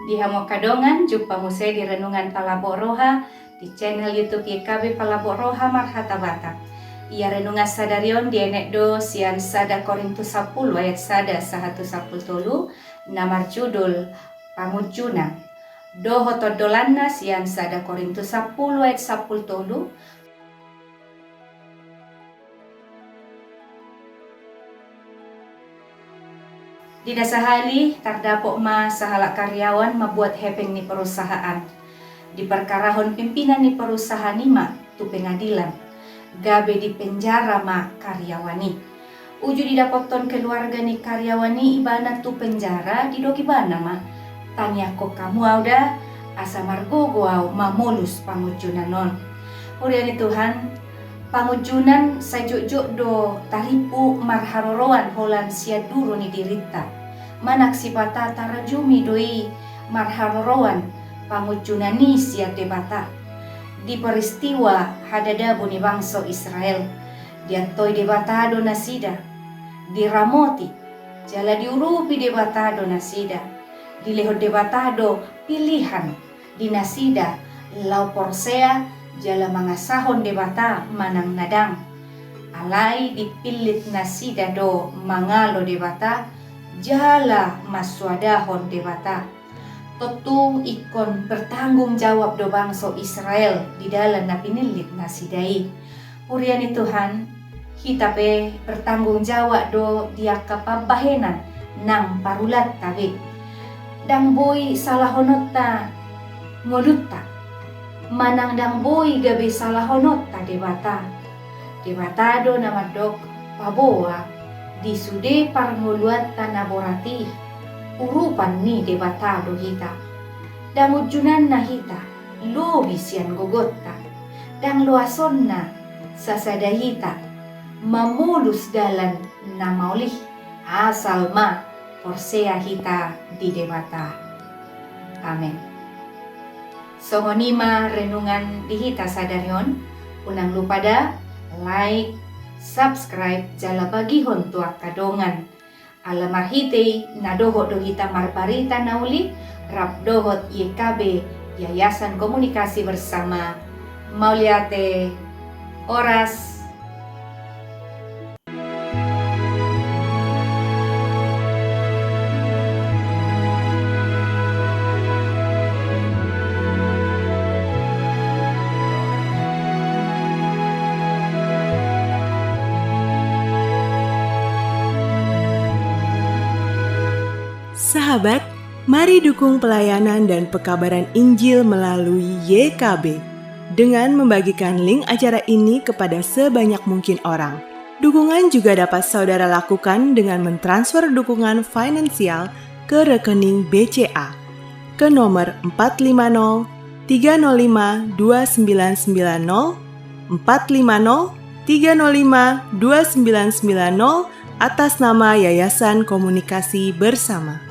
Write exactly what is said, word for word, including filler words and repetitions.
Di hamu angka dongan, jumpa muse di renungan Palabok Roha di channel YouTube Y K B Palabok Roha Marhata Batak. Ia renungan sadari on dienet do sian sada Korintus sampulu ayat sada sahat tu sampulu tolu, na marjudul Pangunjunan. Dohot ondolanna sian sada Korintus sampulu ayat sampulu tolu. Di na sahali tardapot ma sahalak karyawan mambuat hepeng ni perusahaan. Diperkarahon pimpinan ni perusahaan i ma tu pengadilan, gabe dipenjara ma karyawan i. Uju didapothon keluarga ni karyawan i ibana tu penjara, didok ibana ma, tangiangkon hamu au da, asa margogo au mamolus pangunjunan on. Huria ni Tuhan, pangunjunan sai jotjot do tarimpu marharoroan holan sian duru ni dirinta. Manang sipata tarajumi do i marharoroan pangunjunan i sian Debata. Di peristiwa hadadabu ni bangso Israel, diantoi Debata do nasida, diramoti jala diurupi Debata do nasida, dilehon Debata do pilihan di nasida laho porsea jala mangasahon Debata manang na dang. Alai dipillit nasida do mangalo Debata jala mansoadahon Debata. Tontu ingkon bertanggung jawab do bangso Israel di dalan na pinillit nasida i. Huria ni Tuhan, hita pe bertanggung jawab do di angka pambahenan nang parulanta be. Ndang boi salahononta ngolunta, manang ndang boi gabe salahononta Debata. Debata do na mandok, paboa di sude parngoluanta na borat i, urupan ni Debata do hita. Ndang unjunanna hita lobi sian gogonta. Ndang loasonna sasada hita mamolus dalan na maol i, asal ma porsea hita di Debata. Amen. Songon i ma renungan di hita sadari on. Unang lupa da, like, subscribe, jala bagihon tu angka dongan. Ala marhite i na dohot do hita marbarita na uli, rap dohot Y K B, Yayasan Komunikasi Bersama. Mauliate, horas. Sahabat, mari dukung pelayanan dan pekabaran Injil melalui Y K B dengan membagikan link acara ini kepada sebanyak mungkin orang. Dukungan juga dapat saudara lakukan dengan mentransfer dukungan finansial ke rekening B C A ke nomor empat lima nol tiga nol lima dua sembilan sembilan nol, empat lima nol tiga nol lima dua sembilan sembilan nol, atas nama Yayasan Komunikasi Bersama.